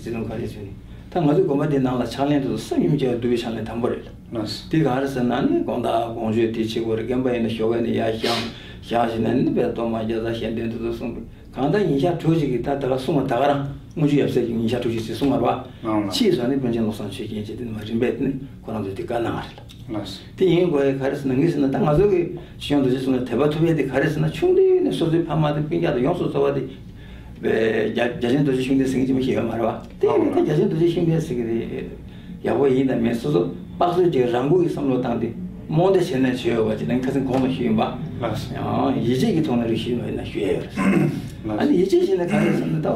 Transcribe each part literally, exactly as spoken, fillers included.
ཟེར་ལུང་ག་རེ་ཟེར་ནས། ད་ང་ཚོའི་དགོན་པ་འདི་ནང་ལ་ཕྱག་ལེན་དུ་བསམ་ཡུམ་བྱས་པ་འདུལ་བའི་ཕྱག་ལེན་དང་པོ་རེད་ལ། ལགས་སོ། དེ་ག་རེ་ཟེར་ན་ནི་དགོང་དག་དགོང་མཆོད་དེ་བྱེད་དགོས་རེད། དགོན་པ་ཡིན་ན་ཞོགས་ཀས་ནས་ཡར་བཞེངས་བཞེངས་བྱས་ནས་ནི་དཔེ་གཏོར་མ་བརྒྱ་རྩ་ཞལ་འདོན་དེ་ཚོ་གསུངས་པས། གང་ལྟར་ཉིན་ཞག་དྲུག་ཅིག་གི་ད་ད་ག་གསུང་བ་ད་ག་རང་དངུལ་ཆུ་ཡབ་སྲས་ཀྱི་ཉིན་ཞག་དྲུག་ཅིག་ཅིག་གསུང་བ་རེད་བ། ལགས་ལགས། ཕྱིས་སུ་ནི་པཎ་ཆེན་བློ་བཟང་ཆོས་རྒྱན་བཅས་དེ་ནི་མ་རིམ་པས་དེ་ནི་ཁོ་རང་ཚོས་དེ་བཀའ་གནང་བ་རེད་ལ། ལགས་སོ། དེ་ཡིན་དགོས་ཡ་ག་རེ་ཟེར་ན་ངས་ཟེར་ན་ད་ང་ཚོ་གི་སྤྱི་ཡོངས་རྡོ་རྗེ་གསུང་ལ་དད་པ་ཐོབ་ཡ་དེ་ག་རེ་ཟེར་ན་ཆུང་དུས་ནས་སོ་སོའི་ཕ་མ་དང་སྤུན་ཀྱག་དང་ཡོངས་སུ་རྫོགས་པ་དེ་བའི་རྒྱ་རྒྱ་ཆེན་རྡོ་རྗེ་ཤུགས་ལྡན་ཟེར་མཁན་ཅིག་མ་ཤེས་ཡོད་མ་རེད་བ། དེ་ཡིན་དུས་ད་རྒྱ་ཆེན་རྡོ་རྗེ་ཤུགས་ལྡན་ཟེར་གི་རེད། ཡག་པོ་ཡིན་དང་མིན་སོ་སོ་དཔག་ཚོད་ཀྱི་རང་འགུལ་གྱི་བསམ་བློ་བཏང་སྟེ་རྨོངས་དད་བྱས་ནས་བྱས་ཡོད་པ་ཅིག་ནང་ཁ་སང་གོང་ལ་ཞུས་ཡིན་པ། ལགས་སོ། ཡང་ཡིད་ཆེས་ཀྱི་ཐོག་ནས་རེ་ཞུས་པ་ཡིན་ན་ཞུ་ཡ་ཡོད་རེད། ལགས་སོ། ཨ་ནི་ཡིད་ཆེས་བྱས་ནས་ག་རེ་ཟེར་ན་ད་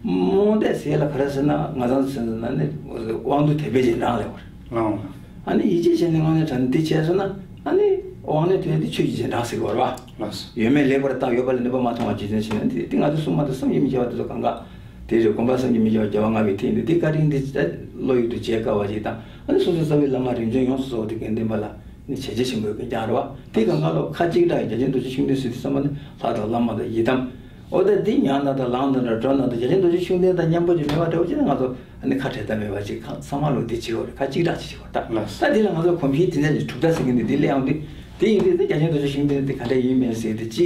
རྨོངས་དད་ཟེར་ལ་ག་རེ་ཟེར་ན་ང་ཚང་ཟེར་ན་ནི་དབང་སྡུད་དད་པའི་རྗེས་འབྲང་ལས་བར། ལགས་སོ། ཨ་ནི་ཡིད་ཆེས་བྱས་ནས་དངོས་གནས་དྲང་གནས་འདི་བྱས་སོང་ན་ཨ་ནི་དབང་གནས་ཐོབ་ཡ་འདི་ཆོས་ཀྱི་རྗེས་འབྲང་ཟེར་གི་ཡོད་རེད་བ། ལགས་སོ། ཡོད་མེད་ལེགས་པར་བརྟག་ཡོད་པ་ལ་གནོད་པ་མ་མཐོང་བ་རྗེས་དྲན་བྱས་ན་འདི་འདི་ང་ཚོ་སྲུང་མ་དང་བསམ་གྱིས་མི་ཁྱབ་པ་དེ་ཚོ་གང་ག་དེ་རེད། དགོན་པ་བསམ་གྱིས་མི་ཁྱབ་པ་རྒྱལ་བ་ལྔ་པའི་ཐེངས་འདི་འདི་བཀའ་དྲིན་འདི་བློ་ཡུལ་དུ་བྱེད་དཀའ་བ་ཞིག་དང་ཨ་ནི་སོ་སོའི་རྩ་བའི་བླ་མ་རིམ་བྱོན་ཡོངས་སུ་རྫོགས་པ་དེ་དགེ་འདུན་པ་ལ་ནི་བྱས་རྗེས་ཆེན་པོའི་གི་ཀྱང་རེད་བ། དེ་གང་ག་ལོ་ཁ་གཅིག་གྲགས་རྒྱ་ཆེན་རྡོ་རྗེ་ཤུགས་ལྡན་ཟེར་དུས་ཙམ་པ་ནི་ལྷ་དང་བླ་མ་དང་ཡི་དམ། འོ་ད་འདི་ཉལ་ན་དང་ལངས་ན་དང་འགྲོ་ན་དང་རྒྱ་ཆེན་རྡོ་རྗེ་ཤུགས་ལྡན་དང་མཉམ་པོ་ཅིག་མེད་པ་འདྲ་བོ་ཅིག་ན་ང་ཚོ་ཨ་ནི་ཁ་བྲལ་ཐབས་མེད་པ་ཅིག་གང་ཚང་མ་ལོ་འདི་བྱེད་དགོས་རེད། ཁ་གཅིག་གྲགས་ཅིག་བྱེད་དགོས་རེད་ད། ལགས་སོ། ད་འདི་ལ་ང་ཚོ་གོམས་གཤིས་དེ་འདྲ་ཅིག་གྲུབ་ད་ཟེར་གི་འདུག་འདི་སླེབས་ཡོང་དུས་དེ་ཡིན་དུས་ད་རྒྱ་ཆེན་རྡོ་རྗེ་ཤུགས་ལྡན་དེ་ག་འདྲ་ཡིན་མིན་ཟེར་དེ་ཅི་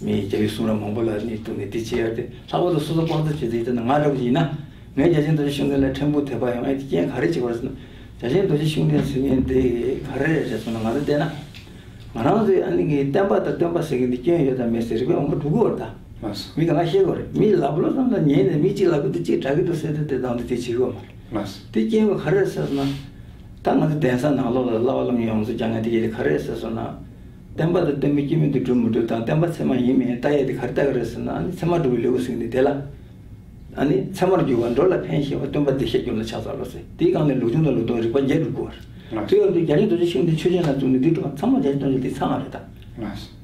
མི་རྒྱ་ཡུལ་གསུང་རབ་མང་པོ་ལ་ནི་ཐུག་ནས་དེ་བྱེད་ཡ་དེ་ལྷག་པར་དུ་སོ་སོ་ལྐོག་ཟ་བྱེད་ཚེ་ཡིན་ན་ང་འདྲ་བོ་ཅིག་ཡིན་ན་ངས་རྒྱ་ཆེན་རྡོ་རྗེ་ཤུགས་ལྡན་ལ་ཕྲན་བུ་དད་པ་ཡོང་ཨེ་དེ་རྐྱེན་ག་རེ་བྱེད་དགོས་རེད་ཟེར་ན། རྒྱ་ཆེན་རྡོ་རྗེ་ཤུགས་ལྡན་ཟེར་མཁན་དེ་ག་རེ་རེད་ཟེར་ན་ང་ཚོ་བལྟས་ན། ང་རང་ཚོའི་ཨ་ནི་གི་བསྟན་པ་དང་སྟོན་པ་ཟེར་མཁན་དེ་སྐྱོན་ཡོད་དམ་མེད་ཟེར་རིགས་པས་དབང་པོ་སྒྲུབ་ཀྱི་ཡོད་རེད་ད། ལགས་སོ། མི་གང་ག་ཤེས་དགོས་རེད། མི་ལབ་ལོ་ཙམ་ལ་ཉན་ནས་མི་གཅིག་ལབ་གི་འདུག་གཅིག་གྲག་གི་འདུག་ཟེར་དུས་དེ་དང་དེ་དེ་བྱེད་ཀྱི་ཡོད་མ་རེད། ལགས་སོ། དེ་སྐྱོན་པ་ག་རེ་རེད་ཟེར་ན། ད་ང་ཚོ་གདན་ས་ནང་ལོགས་ལ་བསླབ་པ་ལམ་ཡོངས་སུ་སྦྱང་མཁན་དེ་གས་དེ་ག་རེ་རེད་ཟེར་སོང་ན། བསྟན་པ་དང་སྟོན་པའི་སྐྱེས་བུ་འདི་སྒྲུབ་མི་སྒྲུབ་དང་བསྟན་པ་ཚད་མ་ཡིན་མིན་ལྟ་ཡས་དེ་ག་རེ་ལྟ་གི་རེད་ཟེར་ན་ཨ་ནི་ཚད་མ་སྒྲུབ་པའི་ལེའུ་ཟེར་མཁན་དེ་དེ་ལ། ཨ་ནི་ཚད་མར་གྱུར་པ་འགྲོ་ལ་ཕན་ཞེས་པ་སྟོན་པ་བདེ་གཤེགས་སྒྲུབ་ལ་ཕྱག་འཚལ་ལོ་ཟེར། དེའི་སྒང་ནས་ལུགས་འབྱུང་དང་ལུགས་ལྡོག་རིགས་པ་བརྒྱད་སྒྲུབ་དགོས་པ་རེད། དེ་ཡོད་དུས་རྒྱ་ཆེན་རྡོ་རྗེ་ཤུགས་ལྡན་ཆོས་ཅན་ལ་བཙུགས་ནས་འདི་སྒྲུབ་པ་ཚང་མ་རྒྱ་ཆེན་རྡོ་རྗེ་འདི་ཚང་བ་རེད་ད།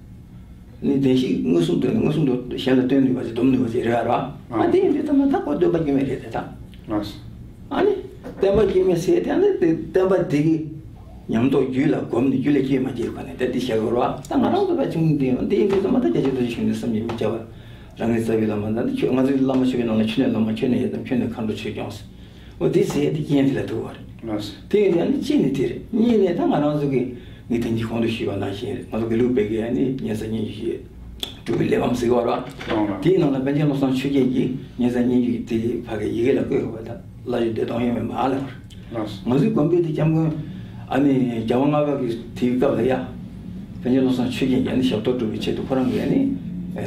ནི་བདེན་བཞི་མངོན་སུམ་སྟོན་ནས་མངོན་སུམ་དུ་གཞན་ལ་སྟོན་ནུས་པ་ཅིག་སྡོམ་ནུས་པ་ཅིག་རེད་བ། ཨ་དེ་ཡིན་དུས་ད་མ་ད་ཁོ་སྟོན་པ་སྐྱོན་མེད་རེད་དེ་ད། ཨ་ནི་སྟོན་པ་སྐྱོན་མེད་ཟེར་དེ་ཨ་ནི་དེ་སྟོན་པ་འདི་གི་ཉམས་རྟོགས་རྒྱུད་ལ་བསྒོམས་ནས་རྒྱུད་ལ་སྐྱེས་མ་སྐྱེས་གོ་ནས་ད་འདི་བཤད་དགོས་རེད་བ། ད་ང་རང་ཚོ་ཕལ་ཆེར་འདི་ཡང་འདི་ཡིན་དུས་ད་མ་ད་རྒྱ་ཆེན་རྡོ་རྗེ་ཤུགས་ལྡན་བསམ་གྱིས་མི་ཁྱབ་པ། རང་གི་རྩ་བའི་བླ་མ་ད་ནི་ཁྱོད་ང་ཚོའི་བླ་མ་ཆོས་པའི་ནང་ལ་ཁྱོད་ནས་བླ་མ་ཁྱོད་ནས་ཡི་དམ་ཁྱོད་ནས་མཁའ་འགྲོ་ཆོས་སྐྱོང་ཟེར། འོ་དེ་ཟེར་ཡས་དེ་རྐྱེན་དེ་ལ་ཐུག་པ་རེད། ལགས་སོ། དེ་ཡིན་དུས་ཨ་ནི་གཅིག་ནི་དེ་རེད། གཉིས་ནས་ད་ང་རང་ཚོ་གི་ངས་དེང་གི་གོང་དུ་ཞུས་པ་ནང་བཞིན་རེད། ང་ཚོ་དགེ་ལུགས་པའི་གི་ཨ་ནི་ཉེར་ཚང་སྙན་བརྒྱུད་ཀྱི་སྒྲུབ་པའི་གླེགས་བམ་ཟེར་གི་ཡོད་རེད་བ། ལགས་སོ། དེའི་ནང་ལ་པཎ་ཆེན་བློ་བཟང་ཆོས་རྒྱན་གྱིས་ཉེར་ཚང་སྙན་བརྒྱུད་ཀྱི་དེ་ཕ་གི་ཡི་གེ་ལ་བཀོད་ཡོད་པ་དང་བླ་བརྒྱུད་སྡེ་སྟོང་ཡོད་མེད་མ་ཧ་ལས་པ་རེད། ལགས་སོ། ང་ཚོའི་དགོན་པའི་དེ་སྐྱབས་མགོན་ཨ་ནི་རྒྱལ་བ་ལྔ་པ་གི་དེའི་སྐབས་ལ་ཡ། པཎ་ཆེན་བློ་བཟང་ཆོས་རྒྱན་གྱིས་ཨ་ནི་ཞབས་ཏོག་སྒྲུབ་པའི་ཆེད་དུ་ཁོ་རང་གིས་ཨ་ནི་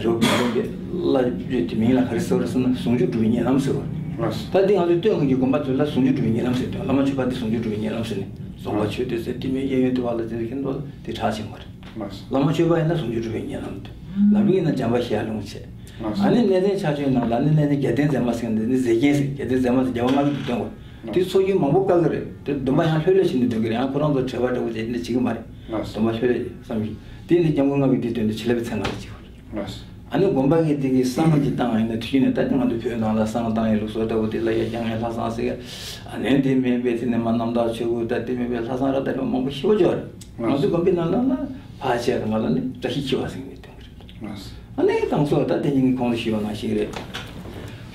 རོ་བརྒྱུད་ལྡན་པའི་བླ་བརྒྱུད་དེ་མིང་ལ་ག་རེ་ཟེར་བ་རེད་ཟེར་ན་ཟུང་འཇུག་སྒྲུབ་པའི་ཉེ་ལམ་ཟེར་བ་རེད། ལགས་སོ། ད་འདི་ང་ཚོས་སྟོད་མངའ་རིས་དགོན་པ་ཚོ་ལ་ཟུང་འཇུག་སྒྲུབ་པའི་ཉེ་ལམ་ཟེར་དོན་བླ་མ་མཆོད་པ་འདི་ཟུང་འཇུག་སྒྲུབ་པའི་ཉེ་ལམ་ཟེར་ནས་རྫོང་པ་ཆོས་སྡེ་ཟེར་དེ་མིང་གཡས་གཡོན་དེ་བ་ལ་དེ་ཁྱེད་ཚོ་དེ་གྲགས་ཆེན་པོ་རེད། ལགས་སོ། བླ་མ་མཆོད་པ་ཡིན་ན་ཟུང་འཇུག་སྒྲུབ་པའི་ཉེ་ལམ་དུ། ལམ་རིམ་ཡིན་ན་འཇམ་དཔལ་ཤེས་ཡར་ལུང་བྱས། ལགས་སོ། ཨ་ནི་གནས་བརྟན་ཕྱག་མཆོད་ནང་ལ་ཨ་ནི་གནས་བརྟན་རྒྱལ་བསྟན་མཛངས་མ་ཟེར་འདི་ནི་མཛེས་རྒྱན་ཟེར་རྒྱལ་བསྟན་མཛངས་མ་ཟེར་རྒྱལ་བ་ལྔ་པའི་འདི་སྟོན་དགོས། དེ་ཚོགས་རྒྱུན་མང་པོ་བཀལ་གི་རེད། དེ་སྡོམ་པ་ཡང་ལྷོད་ལྷོད་བྱས་ནས་འདོན་གི་རེད། ཡང་ཁོ་རང་ཚོ་བྲེལ་བ་འདྲ་པོ་བྱས་ནས་བྱེད་ཀྱི་མ་རེད། ལགས་སོ། སྡོམ་པ་ལྷོད་ལྷོད་བྱས་བསམ་གྱིས། དེ་ནི་སྐྱབས་མགོན་ལྔ་པའི་འདི་སྟོན་དུ་བྱིན་རླབས་ཚན་ལྔ་ལ་བྱེད་དགོས་རེད། ལགས་སོ། ཨ་ནི་དགོན་པ་གི་དེ་གི་བསང་གི་བཏང་བ་ཡིན་ན་དུས་རྒྱུན་ནས་ད་ང་ཚོ་བོད་ནང་ལ་བསང་བཏང་ཡའི་ལུགས་སྲོལ་འདྲ་པོ་དེ་ལ་ཡ་རྐྱང་ཡ་ལྷ་བསང་ཟེར་གི། ཨ་ནི་དེ་མིན་པའི་དེ་ནས་མ་རྣམ་དག་ཆོས་སྐུ་ད་དེ་མིན་པའི་ལྷ་བསང་ར་ད་རེ་མང་པོ་ཞེ་པོ་ཅིག་ཡོད་རེད། ང་ཚོ་དགོན་པའི་ནང་ལ་ལ་ཕལ་ཆེར་ང་ལ་ནི་བཀྲ་ཤིས་འཁྱིལ་བ་ཟེར་ནས་སྟོན་གི་རེད། ལགས་སོ། ཨ་ནི་དང་ཚོ་ད་དེ་ཉིན་གོང་དུ་ཞུས་པ་ནང་བཞིན་རེད།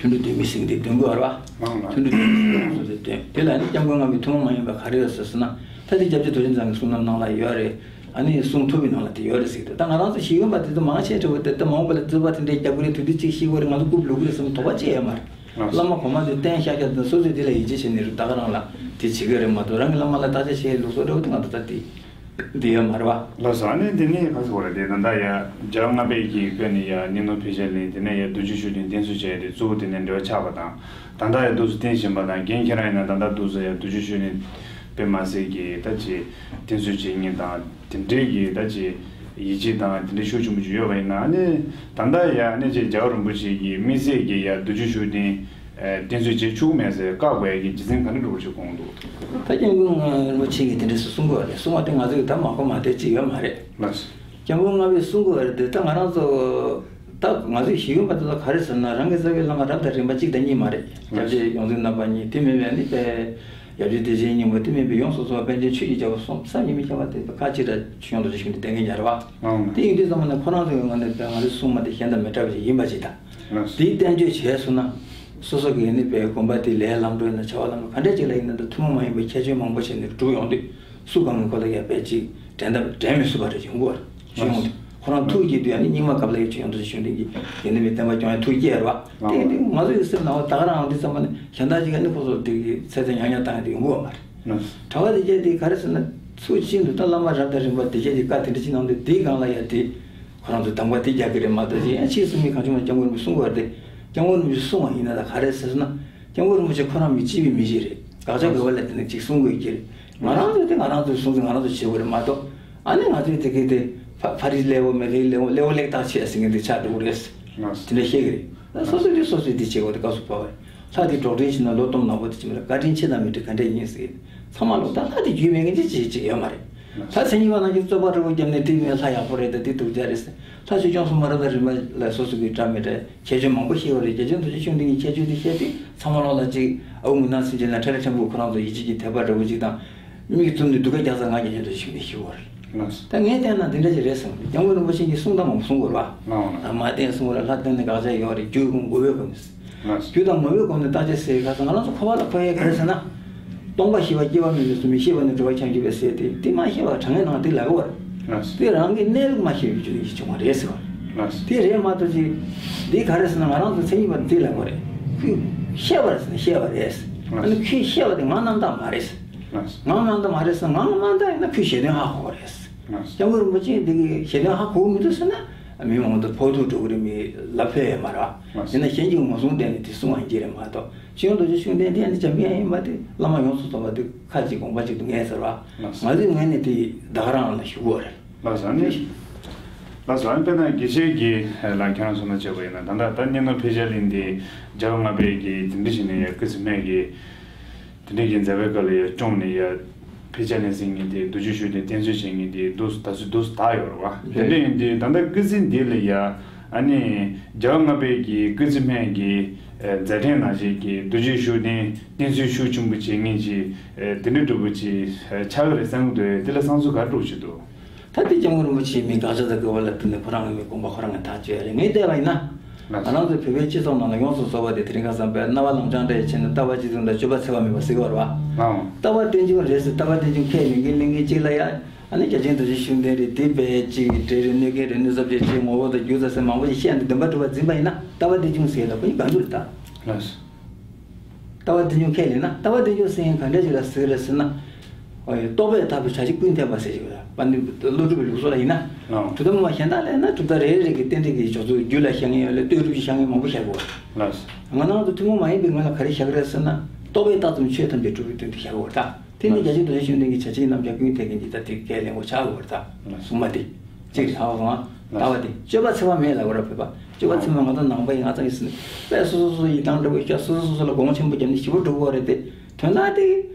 ཐུན་དྲུག་སྡོམ་པའི་ཟེར་གི་དེ་སྟོན་གི་ཡོད་རེད་བ། ལགས་ལགས། ཐུན་དྲུག་སྡོམ་པའི་ཟེར་གི་དེ་སྟོན་དེ་ལ་ནི་སྐྱབས་མགོན་ལྔ་པའི་ཐུན་མོང་མ་ཡིན་པ་ག་རེ་ཡོད་ཟེར་ཟེར་ན། ད་དེ་སྐྱབས་རྗེ་རྡོ་རྗེ་འཛམ་གླིང་གསུང་རབ་ནང་ལ་ཡོད་རེད། ཨ་ནི་གསུང་ཐུབ་པའི་ནང་ལ་དེ་ཡོད་རེད་ཟེར་གི་འདུག་ད་ང་རང་ཚོ་ཞིག་ཡོད་པ་དེ་ཚོ་མང་ཆེ་བ་དེ་ད་མ་འོངས་པ་ལ་རྩོད་པ་དེ་འདྲའི་རྒྱབ་གི་རེད། དུས་དེ་གཅིག་ཤེས་དགོས་རེད། ང་ཚོ་རྐུབ་ལུག་གི་རེད་བསམ་དོགས་པ་ཅི་ཡང་མ་རེད། ལགས་སོ། བླ་མ་གོང་མ་ཚོས་བསྟན་བཞག་བཞག་དེ་སོ་སོས་དེ་ལ་ཡིད་ཆེས་བྱས་ནས་རེད། ད་ག་རང་ལ་དེ་བྱེད་གི་རེད་མ་གཏོགས་རང་གི་བླ་མ་ལ་བརྟག་དཔྱད་བྱེད་ཡའི་ལུགས་སྲོལ་འདྲ་བོ་དེ་ང་ཚོ་ད་དེ་འདི་ཡོད་མ་རེད་བ། ལགས་སོ། ཨ་ནི་དེ་ནས་ག་ཚོད་རེད་དེ་ད་ལྟ་ཡ་རྒྱལ་བ་ལྔ་པའི་གི་སྐབས་ནས་ཡ་སྙན་ཐོ་ཕལ་ཆེར་ལེན། དེ་ནས་ཡ་རྡོ་རྗེ་ཤུགས་ལྡན་བསྟེན་གསོལ་བྱས་ཏེ་གཙོ་བོ་དེ་ནས་འབྲེལ་བ་ཆགས་པ་དང་། ད་ལྟ་ཡ་འདུག་སེ་བསྟེན་བཞིན་པ་དང་། རྒན་ཁྱེད་རང་ཡིན་ན་ད་ལྟ་འདུག་སེ་ཡ་རྡོ་རྗེ་ཤུགས་ལྡན་དཔེ་མ་སྲིད་ཀྱི་ད་ཅིག་བསྟེན་གསོལ་བྱེད་མཁན་དང་། དེ་འདྲའི་གི་ད་ཅིག་ཡིད་ཆེས་དང་དེ་འདྲའི་ཤུགས་ཆེན་པོ་ཅིག་ཡོད་པ་ཡིན་ན། ཨ་ནི་ད་ལྟ་ཡ་ཨ་ནི་ཅིག་རྒྱལ་བ་རིན་པོ་ཆེ་གི་དམིགས་བསལ་གྱི་ཡ་རྡོ་རྗེ་ཤུགས་ལྡན་བསྟེན་གསོལ་བྱེད་བཅུག་མེད་ཟེར་བཀག་དགོས་ཡ་གི་རྒྱུ་མཚན་ག་འདྲ་འདྲ་པོ་ཅིག་དགོངས་འདུག་ད་སྐྱབས་མགོན་རིན་པོ་ཆེ་གིས་དེ་འདྲ་ཞིག་གསུང་གི་ཡོད་རེད། གསུང་བ་དེ་ང་ཚོ་གིས་ད་མ་གོ་མ་ཐོས་ཅིག་ཡོད་མ་རེད། ལགས་སོ། སྐྱབས་མགོན་ལྔ་པས་གསུང་གི་ཡོད་རེད་དེ། ད་ང་རང་ཚོ་ད་ང་ཚོས་ཞིག་ཡོད་པ་དེ་ཚོ་ག་རེ་ཟེར་ན། རང་གི་རྩ་བའི་བླ་མ་རབ་དང་རིམ་པ་གཅིག་དང་གཉིས་མ་རེད། ལགས་སོ། སྐྱབས་རྗེ་ཡོངས་འཛིན་རྣམ་པ་གཉིས་དེ་མིན་པའི་ནི་དཔེ། ཡབ་རྗེ་བདེ་ཆེན་སྙིང་པོ་དེ་མིན་པའི་ཡོངས་སུ་རྫོགས་པ་པཎ་ཆེན་ཆོས་ཀྱི་རྒྱལ་པོ་གསུམ་བསམ་གྱིས་མི་ཁྱབ་པ་དེ་ཁ་ཅིག་ལ་ཆོས་སྐྱོང་རྡོ་རྗེ་ཤུགས་ལྡན་བསྟེན་མཁན་ཡོད་རེད་བ། ཨང་། དེ་ཡིན་དུས་ཙམ་པ་ནས་ཁོ་རང་ཚོའི་ངོས་ནས་ང་ཚོའི་གསུང་མ་དེ་གཞན་དང་མི་འདྲ་བ་ཞིག་ཡིན་པ་ཞིག་དང་། ལགས་སོ། དེའི་བསྟན་བཅོས་བྱས་སོང་ན། སོ་སོ་གི་ཡིན་ནི་པའི་དགོན་པ་དེ་ལས་ལམ་འགྲོ་ཡིན་ན་བྱ་བ་ལམ་འགྲོ་ག་འདྲ་ཅིག་ལ་ཡིན་ན་ད་ཐུན་མོང་མ་ཡིན་པའི་ཁྱད་ཆོས་མང་པོ་བྱས་ནས་སྒྲུབ་ཡོང་དུས་སུ་གང་གི་ཁོ་ལ་ཡ་བས་ཅིག་དྲན་ད་དྲན་མི་ཚུགས་པ་རེད་ཅིག་ཡོང་གི་བ་རེད་ཅིག་ཡོང་དུས་ཁོ་རང་ཐུགས་བསྐྱེད་དུས་ཨ་ནི་སྙིགས་མ་སྐབས་ལ་ཡོད་ཅིག་ཡོང་དུས་ཅིག་གཞུང་འདི་གི་ཡིན་ནི་པའི་བསྟན་པ་སྐྱོང་ཡ་ཐུགས་བསྐྱེད་རེད་བ་དེ་ཡིན་དུས་ང་ཚོ་ཡི་སེམས་ནང་བ་ད་ག་རང་འདི་ཙམ་པ་ནི་གཞན་དག་ཅིག་ཨ་ནི་ཁོ་ཚོ་དེ་གི་ཚེ་ཚད་ཉག་ཉག་བཏང་ཡ་དེ་ཡོང་གི་བ་མ་རེད། གྲྭ་པ་དེ་གྱད་དེ་ག་རེ་ཟེར་ན་ཚུལ་ཤིན་ཏུ་ད་བླ་མ་རབ་དང་རིམ་པ་དེ་གྱད་ཀྱི་བཀའ་དེ་འདྲ་ཅིག་གནང་དུས་དེའི་སྒང་ལ་ཡ་དེ་ཁོ་རང་ཚོ་གདམ་ག་དེ་རྒྱག་གི་རེད་མ་གཏོགས་ཅིག་ཡང་ཕྱིས་སུ་མི་གང་བྱུང་མ་སྐྱབས་མགོན་རིན་པོ་ཆེ་གསུང་གི་བ་རེད་དེ་སྐྱབས་མགོན་རིན་པོ་ཆེ་གསུང་བ་ཡིན་ན་ད་ག་རེ་ཟེར་ན་སྐྱབས་མགོན་རིན་པོ་ཆེ་ཁོ་རང་མི་གཅིག་པའི་མི་ཞིག་རེད། དགག་བྱ་དགོས་པ་ལས་དེ་ནས་ཅིག་གསུང་དགོས་ཀྱི་རེད། ང་རང་ཚོས་དེ་ང་རང་ཚོའི་གསུང་ཚུལ་ང་རང་ཚོ་བྱེད་དགོས་རེད་མ་གཏོགས་ཨ་ནི་ང་ཚོས་དེ་གའི་དེ་ཕ་ཕ་རིས་ལེ་བོ་མེ་ཁའི་ལེ་བོ་ལེ་བོ་ལེགས་བརྟག་ཆེ་ཟེར་མཁན་དེ་ཆགས་འགྲོ་གི་རེད། དེ་འདྲ་བཤད་ཀྱི་རེད། ད་སོ་སོས་དེ་སོ་སོས་དེ་བྱེད་དགོས་དེ་སྐབས་སུ་བབས་པ་རེད། ལྷ་དེ་འགྲོ་གྲོན་བྱེད་ན་ལོ་སྟོང་ནག་པོ་དེ་བྱེད་མི་ལ་བཀའ་དྲིན་ཆེ་དང་མི་དྲིན་ག་འདྲ་ཡིན་ཟེར། ཚང་མ་ལོ་ད་ལྷ་དེ་རྒྱུས་མེད་མཁན་ཅི་ཅི་ཅི་ཡོད་མ་རེད། ལྷ་མཚན་ཉིད་པ་རྣམས་ཀྱིས་རྩོད་པ་རི་བོ་བརྒྱབ་ནས་དེ་མིན་ལྷ་ཡག་པོ་རེད་ད་དེ་སྡུག་ཅག་རེད་ཟེར། ལྷ་ཆོས་སྐྱོང་སྲུང་མ་རབ་དང་རིམ་པ་ལ་སོ་སོ་གི་འདྲ་མི་འདྲ་ཁྱད་ཆོས་མང་པོ་ཤེས་པ་རེད། རྒྱལ་ཆེན་རྡོ་རྗེ་ཤུགས་ལྡན་གྱི་ཁྱད་ཆོས་དེ་བཤད་དུས་ཚང་མ་ལོ་ལ་གཅིག་ཨ་བུ་མུན་ནག་སེམས་ཅན་ལ་ཁྲ་ལ་ཁྲ་འབུ་ཁོ་རང་ཚོ་ཡིད་ཆེས་ཀྱི་དད་པ་འདྲ་བོ་གཅིག་དང་། མིག་བཙུམ་ནས་སྡུག་སྐད་རྒྱག་ས་ང་རྒྱལ་ཆེན་རྡོ་རྗེ་ཤུགས་ལྡན་ཞུ་བ་རེད། ལགས། ད་ངས་བལྟས་ན་འདི་འདྲ་ཞིག་རེད་བསམ་གྱི། སྐྱབས་མགོན་རིན་པོ་ཆེ་གིས་གསུང་སྟངས་མང་པོ་གསུང་དགོས་རེད་བ། ལགས་འོང་། ལགས། མ་བསྟན་གསུང་རེད། ལྷ་བསྟན་ནས་དགག་བྱ་ཡོད་རེད། རྒྱུ་དགོས་པའི་སྒོ་ནས། ལགས། རྒྱུ་དང་ངོ་བོའི་སྒོ་ནས་བརྟག་དཔྱད་བྱེད་ཁ་སང་ང་རང་ཚོ་ཁོ་པ་ལ་ཁོ་ཡས་ག་རེ་ཟེར་ན། སྟོང་པ་ཤེས་པ་སྐྱེ་བ་མེད་པའི་ཚུལ་མི་ཤེས་པ་ནི་གྲུབ་པ་ཁྱབ་འགྱུར་བས་ཟེར་ཏེ་དེ་མ་ཤེས་པ་དྲང་ངེས་ནང་དེ་ལབ་དགོས་རེད། ལགས། དེ་རང་གི་གནས་ལུགས་མ་ཤེས་པའི་རྒྱུ་ནས་བྱུང་བ་རེད་ཟེར་བ། ལགས། དེ་རེད་མ་གཏོགས་ཅིག་འདི་ག་རེ་ཟེར་ན་ང་རང་ཚོ་མཚན་ཉིད་པ་དེ་ལབ་དགོས་རེད། ཁོས་ཤེས་པ་རེད་ཟེར་ན་ཤེས་པ་རེད། ལགས། ཨ་ནི་ཁོས་ཤེས་པ་དེ་ང་རྣམ་དག་མ་རེད། ལགས། ང་རྣམ་དག་མ་རེད་ཟེར་ན་ང་རྣམ་དག་ཡིན་ན་ཁོས་ཞེ་དོན་ཧ་གོ་བ་རེད། ལགས། སྐྱབས་མགོན་རིན་པོ་ཆེ་འདི་གི་ཞེ་དོན་ཧ་གོ་གི་མི་འདུག་ཟེར་ན་མི་མང་པོ་ཕོག་ཐུག་འགྲོ་གི་རེད། མི་ལབ་ཕོད་ཡོད་མ་རེད། ལགས། ཡིན་ན་གཞན་གྱིས་ངོ་སྲུང་བསྟན་ནས་དེ་གསུང་བ་ཡིན་གྱི་རེད་མ་གཏོགས་ཤེས་ཡོན་རྡོ་རྗེ་ཤུགས་ལྡན་དེ་ཨ་ནི་འཇམ་དབྱངས་ཡིན་པ་དེ་བླ་མ་ཡོངས་སུ་རྫོགས་པ་དེ་ཁ་ཅིག་དགོངས་པ་གཅིག་ཏུ་ངེས་ཟེར་བ། ལགས། ང་ཚོའི་ངོས་ནས་དེ་ད་ག་རང་ལ་ཞུ་དགོས་རེད། ལགས་སོ། ཨ་ནི། ལགས་སོ། ཨ་ནི་དཔེར་ན་དགེ་བཤེས་ཀྱིས་ལ་ཁྱེད་རང་ཚོ་ན་བྱས་པ་ཡིན་ན་ད་ལྟ་ད་གཉའ་ནོར་འཕེལ་ཆ་གླིང་འདི་རྒྱལ་བ་ལྔ་པའི་གི་དེ་འདྲ་ཞིག་ནས་ཡ་སྐུ་ཚེ་སྨད་ཀྱི་དེ་འདྲ་གི་མཛད་པའི་སྐབས་ལ་ཡ་སྐྱོང་ནས་ཡ་འཕེལ་ཆ་ནས་ཟིན་ངེས་དེ་རྡོ་རྗེ་ཤུགས་ལྡན་བསྟེན་གསོལ་བྱེད་ངེས་དེ་འདུག་ད་ཚོད་འདུག་ད་ཡོད་རེད་བ། དེ་འདྲ་ཡིན་དུས་ད་ལྟ་སྐུ་ཚེ་འདི་ལ་ཡ་ཨ་ནི་རྒྱལ་བ་ལྔ་པའི་གི་སྐུ་ཚེ་སྨད་ཀྱི་མཛད་འཕྲིན་ནང་བཞིན་གྱི་རྡོ་རྗེ་ཤུགས་ལྡན་བསྟེན་གསོལ་ཤུགས་ཆེན་པོ་བྱེད་ངེས་ཀྱི་དེ་འདྲ་འདྲ་པོ་ཅིག་ཆགས་ཀྱི་རེད་བསམ་གྱི་འདུག་དེ་ལ་བསམ་ཚུལ་ག་འདྲ་ཞིག་འདུག་ད་ལྟའི་སྐྱབས་མགོན་རིན་པོ་ཆེའི་མི་དགག་བྱ་དང་འགལ་བ་ལ་བརྟེན་ནས་ཁོ་རང་གི་མི་དགོངས་པ་ཁོ་རང་གིས་ཐག་གཅོད་ཡ་རེད། ངས་བལྟས་པ་ཡིན་ན། ང་རང་ཚོའི་བོད་པའི་སྤྱི་ཚོགས་ནང་ལ་ཡོངས་སུ་རྫོགས་པ་དེ་དེ་རིང་ཁ་སང་བས་རྣ་བ་ལམ་སྦྱང་འདྲ་ཡི་ཆེད་ནས་ལྟ་བ་གཅིག་མཚུངས་དང་སྤྱོད་པ་འཚེ་བ་མེད་པ་ཟེར་བ་རེད་བ། ལགས། ལྟ་བ་རྟེན་འབྱུང་རེད་ཟེར། ལྟ་བ་རྟེན་འབྱུང་ཁས་ལེན་གྱིན་ལེན་གྱིན་གཅིག་ལ་ཡ། ཨ་ནི་རྒྱལ་ཆེན་རྡོ་རྗེ་ཤུགས་ལྡན་རེད། དེ་བས་གཅིག་འདྲེ་རེད། གནོད་སྐྱེལ་རེད། གནོད་ཚབས་ཆེ། ངོ་བོ་དང་རྒྱུ་དང་ཟེར་མང་པོ་ཞིག་བཤད་ནས་བདེན་པ་གྲུབ་པ་འཛིན་པ་ཡིན་ན་ལྟ་བ་རྟེན་འབྱུང་ཟེར་ཡ་ལ་ཁོ་གཉིས་དགའ་འདུག་རེད་ད། ལགས། ལྟ་བ་རྟེན་འབྱུང་ཁས་ལེན་ན་ལྟ་བ་རྟེན་འབྱུང་ཟེར་མཁན་ག་འདྲ་ཞིག་ལ་ཟེར་གི་རེད་ཟེར་ན། ཨོ་ཡ། རྟོག་པས་བཏགས་པའི་བྱ་བྱེད་ཀུན་འཐད་པ་ཟེར་ཞིག་རེད། པཎྜི་ཏ་ཀླུ་སྒྲུབ་པའི་ལུགས་སྲོལ་ལ་ཡིན་ན། ལགས། གྲུབ་མཐའ་སྨྲ་བ་གཞན་དག་ལ་ཡིན་ན་གྲུབ་མཐའ་རེ་རེ་གི་རྟེན་འབྲེལ་གྱི་སྦྱོར་ཚུལ་རྒྱུད་ལ་བཤད་མཁན་ཡོད་ལ་ལྟོས་གྲུབ་ཀྱི་བཤད་མཁན་མང་པོ་བཤད་དགོས། ལགས། ང་རང་ཚོ་ཐུན་མོང་མ་ཡིན་པའི་ངོས་ལ་ག་རེ་བཞག་གི་རེད་ཟེར་ན། རྟོག་པས་བཏགས་ཙམ་ཆོས་ཐམས་ཅད་གྲུབ་པའི་དོན་དུ་བཞག་དགོས་རེད་ད། དེ་ནི་རྒྱལ་ཆེན་རྡོ་རྗེ་ཤུགས་ལྡན་གྱི་བྱ་བྱེད་རྣམ་གཞག་ཀུན་འཐད་མཁན་གྱི་ད་དེ་ཁས་ལེན་དགོས་ཆགས་དགོས་རེད་ད། ལགས། གསུངས་པ་དེ། གཅིག་རེད། ཧ་གོ་སོང་ང་། ལྟ་བ་དེ་སྤྱོད་པ་འཚེ་བ་མེད་ལབ་དགོས་རེད་བོད་པ། སྤྱོད་པ་ཚིག་མ་ང་ཚོ་ནང་པ་ཡིན། ང་ཚོ་ཡིན་ཟེར་ནས་དཔེ་སོ་སོ་སོ་སོ་ཡི་དམ་འདྲ་བོ་ཤ་སོ་སོ་སོ་སོ་ལ་སྒོང་ཆེན་པོ་བརྒྱབ་ནས་ཞེ་པོ་འགྲོ་གི་རེད་དེ། དོན་དག་དེ་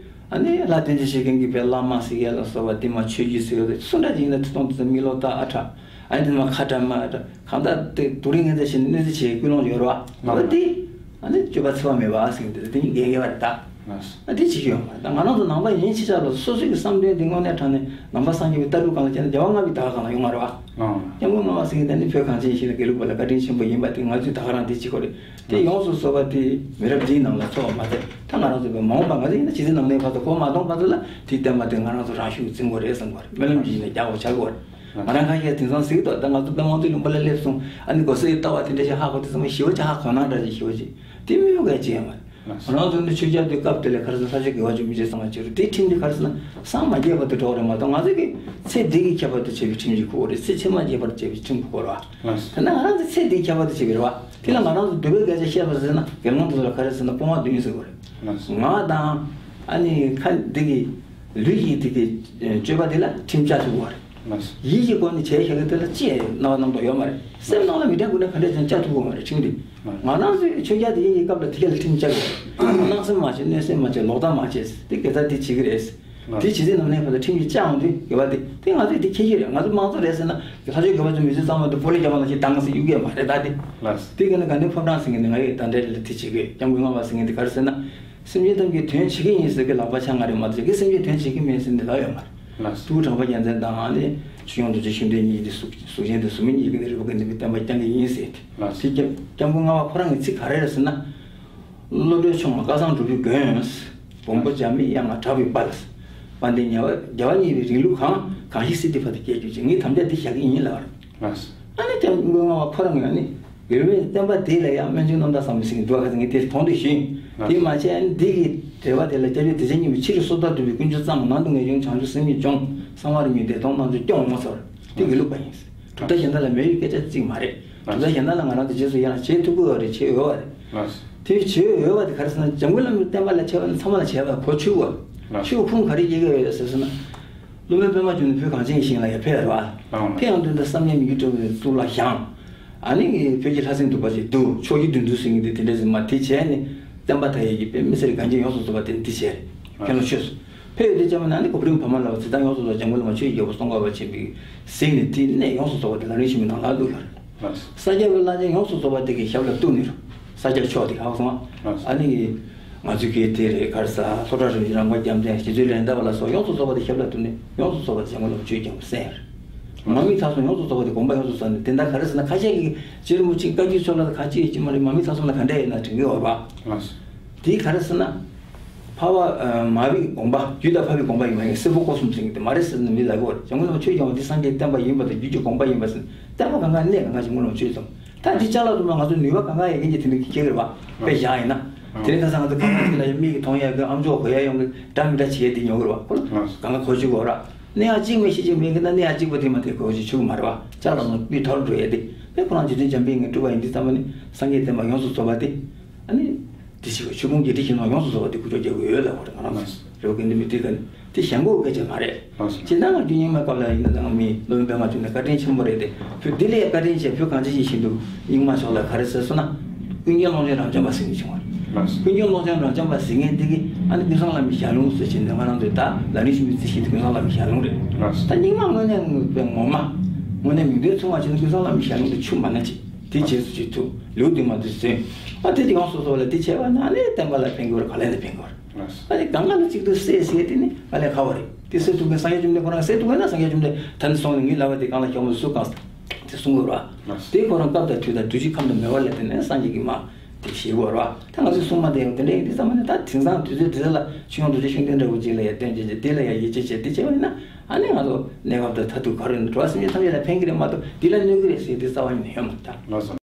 ཨ་ནི་ལྷ་བསྟན་འཛིན་བཞད་མཁན་གྱིས་བོད་བླ་མ་ཟེར་ཡ་ལ་སོགས་པ་དེ་མ་ཆོས་བརྒྱུད་ཟེར་ཡ་དེ་སུ་འདྲ་ཅིག་ཡིན་ན་ཐུགས་དམ་དུ་མིག་ལོག་ལྟ་ཨ་ཁྲ་ཨ་ནི་དེ་མ་ཁ་བྲལ་མ་ཁྲ་གང་ལྟར་དེ་དུག་རིགས་ངན་ཚད་ཞིག་གནོད་འཚེ་བྱེད་ཀུན་སློང་ཡོད་རེད་བ། ལགས། དེ་ཨ་ནི་སྤྱོད་པ་འཚེ་བ་མེད་པ་ཟེར་མཁན་དེ་དེ་ཉིད་འགལ་འགལ་བ་རེད་ད། ལགས། ཨ་དེ་བྱེད་ཀྱི་ཡོད་མ་རེད་ད། ང་རང་ཚོ་ནང་པ་ཡིན་ཕྱིན་ཆད་ལ་སོ་སོའི་གི་བསམ་དོན་དེ་དངོས་གནས་དྲང་གནས་ནང་པ་སངས་རྒྱས་པའི་ལྟ་གྲུབ་སྒང་ལ་བྱས་ན་རྒྱལ་བ་ལྔ་པའི་ད་ག་སྒང་ལ་ཡོང་མ་རེད་བ། ལགས། སྐྱབས་མགོན་ལྔ་པ་ཟེར་མཁན་དེ་ནི་བོད་གངས་ཅན་ཞིང་ལ་དགེ་ལུགས་པ་ལ་བཀའ་དྲིན་ཆེན་པོ་ཡིན་པ་དེ་ང་ཚོས་ད་ག་རང་དེ་བྱེད་དགོས་རེད། དེ་ཡོངས་སུ་རྫོགས་པ་དེ་མི་རབས་འདིའི་ནང་ལ་ཚོགས་པ་མ་ཟད་ད་ང་རང་ཚོ་བོད་མ་འོངས་པ་ང་ཚོ་ཡིན་ན་ཇི་སྲིད་ནམ་གནས་བར་དུ་གོ་མ་མཐོང་བར་དུ་ལ་དེའི་བསྟན་པ་དེ་ང་རང་ཚོ་རང་ཤུགས་འཛིན་དགོས་རེད་བསམ་དགོས་རེད། སྨོན་ལམ་ཅིག་ཡིན་ན་རྒྱག་དགོས་ཆགས་དགོས་རེད། ང་རང་ཁ་ཤས་དེང་སང་གཟིགས་དོ། ད་ང་ཚོ་དཔལ་དབང་འདུས་ལུང་པ་ལ་སླེབས་སོང་། ཨ་ནི་གོ་སའི་ལྟ་བ་དེ་འདྲ་ཞིག་ཧ་གོ་དེ་ཚང་མ་ཞི་བ་ཅིག་ཧ་གོ་ན་འདྲ་ཅིག་ཞི་བ་ཅིག་དེ་མི་ཡོང་ག་ཅི་ཡང་མ་རེད། ང་རང་ཚོ་འདི་ཆོས་རྒྱལ་དུས་སྐབས་དེ་ལས་ག་རེ་ཟེར་ན་ས་ཆ་དགེ་བ་ཅུང་མི་བྱེད་ཚང་མ་བྱེད་རུ་དེའི་ཁྲིམས་དེ་ག་རེ་ཟེར་ན་སངས་མ་རྒྱས་བར་དུ་འགྲོ་བ་རེད་མ་གཏོགས་ང་ཚོ་གི་ཚེ་འདི་གི་ཁྱད་པར་དུ་བྱས་པའི་ཁྲིམས་ཅིག་དགོས་རེད། ཚེ་ཕྱི་མ་རྒྱས་པར་བྱས་པའི་ཁྲིམས་དགོས་རེད་བ། ད་ནི་ང་རང་ཚོ་ཚེ་འདི་ཁྱད་པར་དུ་བྱས་པ་རེད་བ། དེ་ལ་ང་རང་ཚོ་འདོད་པའི་སྐད་ཆ་བཤད་པ་ཟེར་ན་དགེ་སློང་དེ་ཚོ་ལ་ག་རེ་ཟེར་ན་སྤོང་བ་བདུན་ཟེར་དགོས་རེད། ངག་དང་ཨ་ནི་ཁ་འདི་གི་ལུས་ཀྱི་དེ་གི་སྤྱོད་པ་དེ་ལ་ཁྲིམས་བཅའ་ཐུབ་དགོས་རེད། ཡིད་ཀྱི་སྒོ་ནས་བྱས་བཞག་གི་དེ་ལ་ཅི་ཡང་རྣ་བ་རྣམ་རྟོག་ཡོད་མ་རེད། སེམས་ནང་ལ་མི་དྲན་དགོས་ན་ག་འདྲས་ཀྱང་བཅའ་ཐུབ་ཀྱི་མ་རེད་ཁྲིམས་དེ། ང་རང་ཚོའི་ཆོས་རྒྱལ་དེ་ཡིན་གྱི་སྐབས་ལ་དེ་ག་ལ་ཁྲིམས་བཅའ་གི་རེད། སྣང་སེམས་མ་བྱེད། གནོད་སེམས་མ་བྱེད། ལོག་ལྟ་མ་བྱེད། དེ་དགེ་རྩ་དེ་བྱེད་ཀྱི་རེད། དེ་བྱེད་དུས་ནམ་ནས་བར་དུ་ཁྲིམས་ཀྱིས་བཅའ་འོང་དུས་དགེ་བ་དེ་དེ་ང་ཚོས་དེ་ཁྱེད་ཀྱི་རེད། ང་ཚོ་དམངས་གཙོ་རེད་ཟེར་ན་ལྷ་ཆོས་དགེ་བ་ཚོ་མི་ཚོའི་གཙང་མ་དུ་སྤོ་ལོ་རྒྱབ་པ་ནང་བཞིན་བཏང་ཟེར་གཡུག་གི་མ་རེད་ད་དེ། དེ་ག་ནི་དགའ་ལྡན་ཕོ་བྲང་ཟེར་མཁན་དེ་ང་ཡི་ད་འདྲ་རེད་ལ་དེ་བྱེད་ཀྱི་ཡོད། སྐྱབས་མགོན་ལྔ་པ་ཟེར་མཁན་དེ་ག་རེ་ཟེར་ན། སེམས་ཅན་ཐམས་ཅད་དོན་བྱེད་ཀྱི་ཡིན་ཟེར་གྱི་ལག་པ་འཆང་གི་རེད་མ་གཏོགས་ཀྱི་སེམས་ཅན་དོན་བྱེད་ཀྱི་མིན་ཟེར་ནས་ལབ་ཡོད་མ་རེད། ཐུགས་དྲང་པོ་རྒྱལ་མཚན་དང་ཨ་ནི་ཆོས་སྐྱོང་རྡོ་རྗེ་ཤུགས་ལྡན་གཉིས་དེ་གཟུགས་གཟུགས་ཅན་དེ་གཟུགས་མེད་གཉིས་ཀྱི་ནི་རིག་པ་ཀུན་ལྡན་པའི་བསྟན་པ་བསྐྱངས་ཀྱི་ཡིན་ཟེར་ཏེ། དེ་སྐྱབས་སྐྱབས་མགོན་ལྔ་པ་ཁོ་རང་གི་ཚིག་ག་རེ་རེད་ཟེར་ན། བློ་གྲོས་ཆུང་བ་སྐལ་བཟང་སྒྲུབ་པའི་མགོན། བོན་པོ་འཇམ་པའི་དབྱངས་ལྔ་གྲགས་པའི་དཔལ། དཔལ་ལྡན་རྒྱལ་བ་རྒྱལ་བ་གཉིས་པའི་རིང་ལུགས་གང་། གང་ཞིག་སྲིད་མཐའི་བར་དུ་སྐྱེ་གྱུར་ཅིག་ངས་དམ་བཅའ་འདི་བཞག་གི་ཡིན་ལབ་པ་རེད། ལགས། ཨ་ནི་དེ་མགོན་ཁང་བ་ཁོ་རང་ཡང་ནི། ཡོད་པའི་བསྟན་པ་དེ་ལ་ཡང་སྨན་ཆུང་རྣམ་དག་བཟང་པོ་ཟེར་གྱི་འདུག་ག་ངས་དེ་མཐོང་དུས་ཤིང་། ལགས། དེ་མ་བྱས་ཨ་ནི་འདི་གི་འགྲེལ་པ་དེ་ལ་སྐྱབས་རྗེ་བདེ་ཆེན་སྙིང་པོས་ཕྱི་རོལ་སོ་ཐར་འདུལ་བའི་ཀུན་སྤྱོད་བརྩམས། ནང་དུ་ངེས་འབྱུང་བྱང་ཆུབ་སེམས་ཀྱིས་སྦྱོངས། གསང་བ་རིམ་གཉིས་བདེ་སྟོང་རྣམ་འབྱོར་སྐྱོངས་ཟེར། དེ་དགེ་ལུགས་པ་ཡིན། གྲུབ་མཐའ་གཞན་དག་ལ་མེད་པའི་སྐད་ཆ་གཅིག་མ་རེད། གྲུབ་མཐའ་གཞན་དག་ལ་ང་རང་ཚོ་རྗེས་སུ་ཡར་བྱེད་ཐུབ་ཀྱི་ཡོད་རེད། བྱེད་འོས་པ་རེད། ལགས། དེ་བྱེད་འོས་པ་དེ་ག་རེ་ཟེར་ན། འཇམ་མགོན་བླ་མའི་བསྟན་པ་ལ་བྱས་པ་ནི་ཚང་མ་ལ་བྱས་པ་གོ་ཆོད་པ། ལགས། ཆོས་ཁུངས་ག་རེ་རྒྱག་གི་ཡོད་ཟེར་ཟེར་ན། སློབ་དཔོན་པདྨ་འབྱུང་གནས་བོད་གངས་ཅན་གྱི་ཞིང་ལ་ཡར་ཕེབས་རེད་བ། ལགས། ཕེབས་ཡོང་དུས་ད་བསམ་ཡས་མི་བསྐྱོད་རྩིབས་ལ་བཞེངས། ཨ་ནི་བོད་ཀྱི་ལྷ་སྲིན་གདུག་པ་ཅིག་འདུག་ཕྱོགས་བཞི་བདུད་འདུལ་ཟེར་མཁན་དེ་དེ་འདྲ་ཟེར་མ་དེ་བྱས་ནས་བསྟན་པ་དར་ཡས་ཀྱི་དཔེ་མི་སྲིད་གངས་ཅན་ཡོངས་སུ་རྫོགས་པ་དེ་འདི་བྱས་རེད། མཁན་སློབ་ཆོས་སུ། ཕེབས་ཡོང་དུས་ཙམ་པ་ན་ནི་གོ་བ་རིམ་བར་མ་ལ་བ་ཚེ་ཐང་ཡོངས་སུ་རྫོགས་འཇམ་མགོན་བླ་མ་ཆོས་ཀྱི་རྒྱལ་པོ་སྲུང་སྐྱོབ་པ་བྱེད་པའི་གཟིགས་ནས་དེའི་གནས་ཡོངས་སུ་རྫོགས་པ་དེ་ལམ་རིམ་བཞི་པའི་ནང་ལ་བླུགས་ཡོད་རེད། ལགས། ས་སྐྱ་པའི་བླ་ཆེན་ཡོངས་སུ་རྫོགས་པ་དེ་གི་ཞབས་ལ་གཏུགས་ནས་རུ། ས་སྐྱ་ཕྱོགས་དེ་ཧ་གོ་སོང་ང་། ལགས། ཨ་ནི། ང་ཚོའི་གི་དེ་རེད། ག་རེ་ཟེར། ལྷོ་བྲག་རིན་པོ་ཆེ་རང་དབང་རྒྱལ་མཚན། རྗེ་བཙུན་ལས་ལྡན་དར་པ་ལ་སོགས་ཡོངས་སུ་རྫོགས་པ་དེ་ཞབས་ལ་གཏུགས་ནས་ཡོངས་སུ་རྫོགས་པ་དེ་འཇམ་མགོན་བླ་མ་ཆོས་ཀྱི་རྒྱལ་པོ་གསན་ཡོད་རེད། མར་མི་ཚ་གསུམ་ཡོངས་སུ་རྫོགས་པ་དེ་དགོངས་པ་ཡོངས་སུ་རྫོགས་ནས། དེ་འདྲ་ག་རེ་ཟེར་ན། ཁ་ཤས་ཀྱིས་རྗེ་རིན་པོ་ཆེ་བཀའ་བརྒྱུད་ཕྱོགས་ལ་ག་ཅི་ཡོད་ཀྱི་མ་རེད། མར་མི་ཚ་གསུམ་ལ་ག་འདྲ་ཡོད་ན་དྲན་གྱི་ཡོད་རེད་པ། ལགས། དེ་ག་རེ་ཟེར་ན། འཕགས་པ་ཨ། མར་པའི་དགོངས་པ། རྒྱུད་དང་འཕགས་པའི་དགོངས་པ་ཡིན་མ་ཡིན། སེར་པོ་སྐུ་གསུམ་ཟེར་མཁན་དེ་མ་རེད་ཟེར་ནས་མི་ལབ་ཀྱི་ཡོད་རེད། འཇམ་མགོན་བླ་མ་ཆོས་ཀྱི་རྒྱལ་པོ་འདི་སངས་རྒྱས་བསྟན་པ་ཡིན་པ་དང་རྒྱུད་ཀྱི་དགོངས་པ་ཡིན་པ་ཟེར་ནས་བསྟན་པ་གང་ག་གནས་གང་ག་ཞིག་དངོས་ལ་ཆོས་ཙམ། ད་འདི་ཅ་ལག་དུ་མ་ང་ཚོ་ནུས་པ་གང་ག་ཡོད་མཁན་གྱི་དེ་འདྲ་ཁྱེར་གྱི་རེད་པ། དཔེ་བཞག་ཡིན་ན། དེ་རིང་ཁ་སང་ང་ཚོ་ཁ་པར་དེ་ལ་ཡང་མིག་གིས་མཐོང་ཡག་གི་ཨམ་ཅོག་གོ་ཡག་ཡོང་གི་འདྲ་མི་འདྲ་བྱེད་ཡག་དེ་ཉོ་གི་རེད་པ། ཁོ་ལ་གང་ག་གོ་ཆོད་ཀྱི་ཡོད་རེད། གནས་ཡག་གཅིག་མི་ཤེས་ཀྱི་མེད་མཁན་ད་གནས་ཡག་གཅིག་པ་དེ་མ་དེ་གོ་ཆོད་ཆོད་ཀྱི་མ་རེད་པ། ཅ་ལག་ཚང་སྤུས་དག་འགྲོ་ཡག་དེ། དཔེ་ཁོ་རང་རྗེ་བཙུན་འཇམ་དཔལ་དབྱངས་སྤྲུལ་པ་ཡིན་དུས་ཙམ་པ་ནི་སངས་རྒྱས་བསྟན་པ་ཡོངས་སུ་རྫོགས་པ་དེ། ཨ་ནི། དེ་ཞིག་ཆོས་ཕུང་བརྒྱད་ཁྲི་བཞི་སྟོང་ཡོངས་སུ་རྫོགས་པ་དེ་ཁུ་ཁྲོ་རྒྱག་གི་ཡོད་ལབ་པ་རེད། ང་རང་ཚོ་རེ་བ་དགེ་འདུན་པའི་དེ་ག་ནི་དེ་ཞེན་ཁོག་སྐད་ཆ་མ་རེད། ལགས་སོ། སྤྱིར་བཏང་ང་ཚོ་རྙིང་མའི་སྐབས་ལ་ཡིན་ན་ད་ང་མི་སློབ་དཔོན་པདྨ་འབྱུང་གནས་བཀའ་དྲིན་ཆེན་པོ་རེད་དེ། བོད་འདི་ལ་ཡང་བཀའ་དྲིན་ཆེ། བོད་གངས་ཅན་ཞིང་ཞིང་དུ་རྙིང་མ་ཕྱོགས་ལ་ག་རེ་ཟེར་སོང་ན། ཀུན་མཁྱེན་ཀློང་ཆེན་རབ་འབྱམས་པ་ཟེར་མཁན་བྱུང་བ་རེད། ལགས་སོ། ཀུན་མཁྱེན་ཀློང་ཆེན་རབ་འབྱམས་པ་ཟེར་མཁན་དེ་གིས་ཨ་ནི་ཀུན་བཟང་བླ་མའི་ཞལ་ལུང་ཟེར་བྱས་ནས་ང་རང་ཚོའི་ད་ལམ་རིམ་བཞི་པའི་རྩིས་ཤིག་དེ་ཀུན་བཟང་བླ་མའི་ཞལ་ལུང་རེད། ལགས་སོ། ད་རྙིང་མ་དངོས་གནས་ངོ་མ། དངོས་གནས་མིང་དོན་མཚུངས་པ་བྱས་ན་ཀུན་བཟང་བླ་མའི་ཞལ་ལུང་དེ་ཆུ་མ་ན་ཅིག་དེ་རྗེས་སུ་ཅིག་ཐུག་ལེའུ་བདུན་མ་དེ་ཟིན། ཨ་དེ་དེ་ཡོངས་སུ་རྫོགས་ལ་དེ་བྱས་པ་ན་ཨ་ནི་བསྟན་པ་ལ་ཕན་གྱི་རེད། ག་ལས་ན་ཕན་གྱི་རེད། ཨ་ནི་གང་ག་ལ་གཅིག་ཏུ་བསྲེས་ཟེར་དེ་ནི་དཀའ་ལས་ཁག་པོ་རེད། དེ་སེལ་ཐུབ་མཁན་སངས་རྒྱས་བཅོམ་ལྡན་འདས་ཁོ་རང་སེལ་ཐུབ་མཁན་ན་སངས་རྒྱས་བཅོམ་ལྡན་ད་ནི་སོང་ནས་ངའི་ལག་པ་དེ་གང་ལ་ཞོག་མོ་སུ་གང་དེ་གསུང་དགོས་རེད། དེ་ཁོ་རང་སྐབས་དང་དུས་དང་དུས་ཕྱིས་ཁམས་དང་མོས་པ་ལས་དེ་ནས་སངས་རྒྱས་ཀྱིས་མ་དེ་ཞེས་དགོས་རེད། ད་ང་ཚོས་གསུང་མ་དེ་ཡང་དེ་འདྲ་ཡིན་དུས་ཙམ་པ་ནི་ད་དེང་སང་དུས་ཚོད་དེ་ཚོ་ལ་ཆོས་དབྱིངས་རྡོ་རྗེ་ཤིང་རྟ་འདྲ་བོ་ཅིག་ལ་ཡ་བསྟེན་བྱས་བྱས་དེ་ལ་ཡ་ཡིད་ཆེས་བྱས་དེ་བྱས་པ་ཡིན་ན་ཨ་ནི་ང་ཚོ་གནས་སྐབས་དང་མཐར་ཐུག་ག་རེ་ཡིན་ན་འགྲོ་བ་སེམས་ཅན་ཐམས་ཅད་ལ་ཕན་གྱི་རེད་མ་གཏོགས་འདི་ལ་གནོད་ཀྱི་རེད་ཟེར་དེ་རྩ་བ་ཉིད་ནས་ཡོད་མ་རེད་ད། ལགས་སོ།